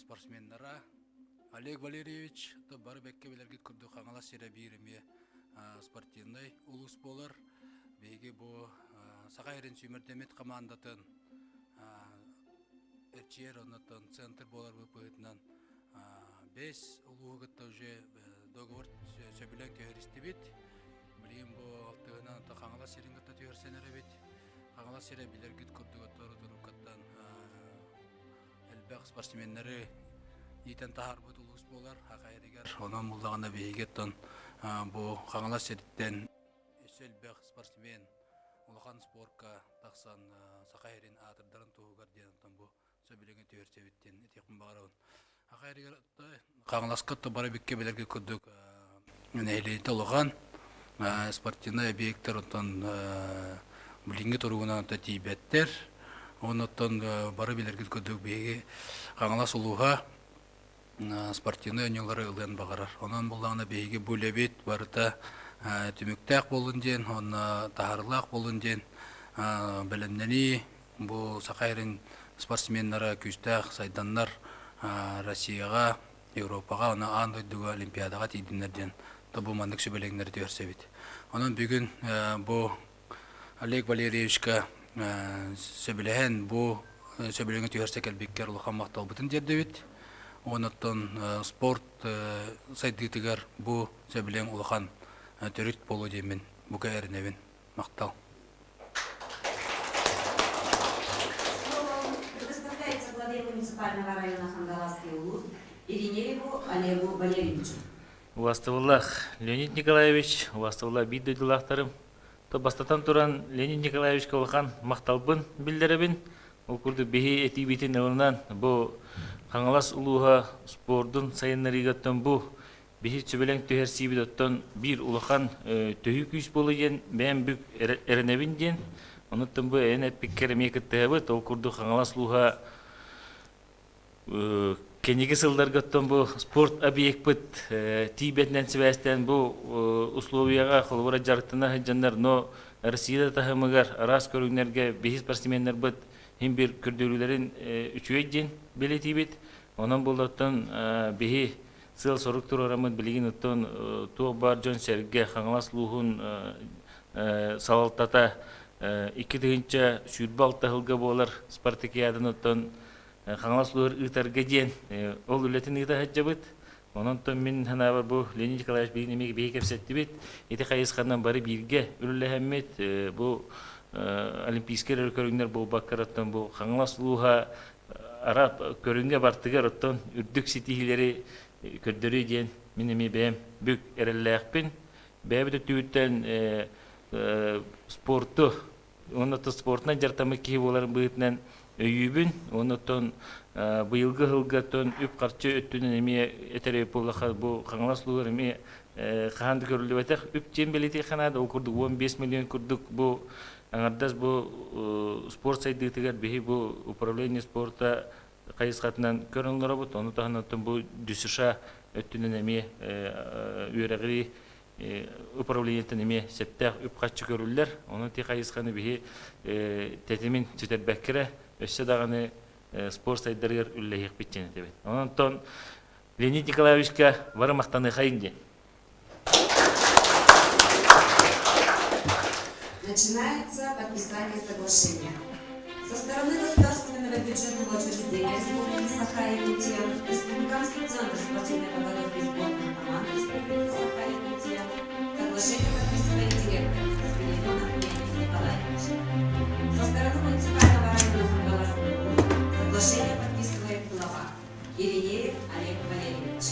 спортсменнара Олег Валерьевич бары бэккэ билэргит курдук Хаҥалас сирэ биир эмиэ спортивнай улуус буолар. Биһиги бу Саха сирин сүүмэрдэммит хамаандатын эрчийэр оннуттан центр буолар быһыытынан бэс улууһу кытта уже договор сөбүлэҥ түһэристибит. Билигин бу алтыһынан Хаҥалас сирин кытта түһэрсэн эрэбит. Хаҥалас сирэ билэргит курдук оттору туруккаттан элбэх спортсменнары иитэн таһаарбыт улуус буолар Хахайрыгар. Онон буллаҕына биһиги оттон бу Хаҥалас сириттэн өссө элбэх спортсмен улахан спорка тахсан Саха сирин аатырдарын туһугар диэн оттон бу сөбүлэҥи түһэрсэбит диэн этиэхпин баҕарабын. Хахайрыгар Хаҥаласка бары бикке билэргэ курдук нэһилиэнньэ улахан спортивнай объектар оттон билиҥҥи туругунан тиийбэттэр. Оннуттан бары билэргит курдук биһиги Хаҥалас улууһа спортивнай оонньуулары ылыан баҕарар. Онон буллаҕына биһиги бу үлэбит барыта түмүктээх буоллун диэн уонна таһаарыылаах буоллун диэн бэлэмнэнии Бу Саха сирин спортсменнара күүстээх сайданнар Россияҕа, Европаҕа уонна аан дойдуга Олимпиадаҕа тиийдиннэр диэн тобу маннык сүбэлэҥнэри түһэрсэбит. Онон бүгүн бу Олег Валерьевичка сөбүлэһэн бу сөбүлэҥи түһэрсэ кэлбиккэр улахан махталбытын тиэрдэбит. Онон спорт сайдыытыгар бу сөбүлэҥ улахан төрүт буолуо диэммин бука эрэнэбин. Махтал. Словом предоставляется главе муниципального района Хангаласский улус Иринееву Олегу Валерьевичу. Убастыбыллах Леонид Николаевич, убастыбыллах биир дойдулаахтарым. То бастатан туран Леонид Николаевичка улахан махталбын биллэрэбин. Ол курдук биһи этиибитин ылынан бу Хаҥалас улууһа спордун сайыннарыыгаттан бу Биһи сөбүлэҥ түһэрсиибит оттон биир улахан төһүү күүс буолуо диэн бэйэм бүк эрэнэбин диэн. Онуттан бу эн эппиккэр эмиэ кыттыһабыт. Ол курдук Хаҥалас улууһа кэнники сылларга оттон бу спорт объекпыт тиийбэтинэн сибээстээн бу условияҕа холобура дьарыктана сылдьаннар, но Россия таһымыгар араас көрүҥнэргэ биһи спортсменнарбыт иһин биир көрдөрүүлэрин үчүгэй диэн бэлиэтиибит. Онон буллаттан биһи сыал-сорук туруораммыт билигин оттон туох баар дьон-сэргэ Хаҥалас улууһун салалтата 2026 сылга буолар спартакиаданы оттон Хаҥалас улууһугар ыытарга диэн ол үлэтин ыыта сылдьабыт. Онон мин санаабар бу Леонид Николаевич билигин эмиэ биһиги кэпсэттибит. Ити хайысханан бары бииргэ үлэлэһэммит бу олимпийскай эрэ көрүҥнэр буолбакка оттон бу Хаҥалас улууһа араб көрүҥҥэ бартыгар оттон үрдүк ситиһиилэри көрдөрүү диэн мин эмиэ бэйэм бүк эрэллээхпин. Бэйэбит өттүбүттэн спорту уонна спортунан дьарыктаммыт киһи буоларын быһыытынан өйүүбүн. Уонна оттон быйылгы сылга оттон үп-харчы өттүнэн эмиэ этэр буоллахха бу Хаҥалас улууһугар эмиэ хаһан да көрүллүбэтэх үп диэн бэлиэтиэххэ наада. Ол курдук 15 миллион курдук бу Аҥардас бу спорт сайдыытыгар биһи бу управление спорта хайысхатынан көрөн олоробут. Ону таһынан бу ДЮСШ өттүнэн эмиэ үөрэҕирии управлениеттан эмиэ сөптөөх үп-харчы көрүллэр. Онон ти хайысханы биһи тэтимин сүтэрбэккэ эрэ өссө даҕаны спорт сайдарыгар үлэлэһиэхпит диэн этэбит. Онон Леонид Николаевичка бары махтаныахайын диэн. Начинается подписание соглашения. Со стороны государственного бюджетного учреждения Республики Саха-Якутия, Республиканский центр спортивной подготовки сборных команд Республики Саха-Якутия, соглашение подписывает директор Спиридонов Леонид Николаевич. Со стороны муниципального района Хангаласского соглашение подписывает глава Иринеев Олег Валерьевич.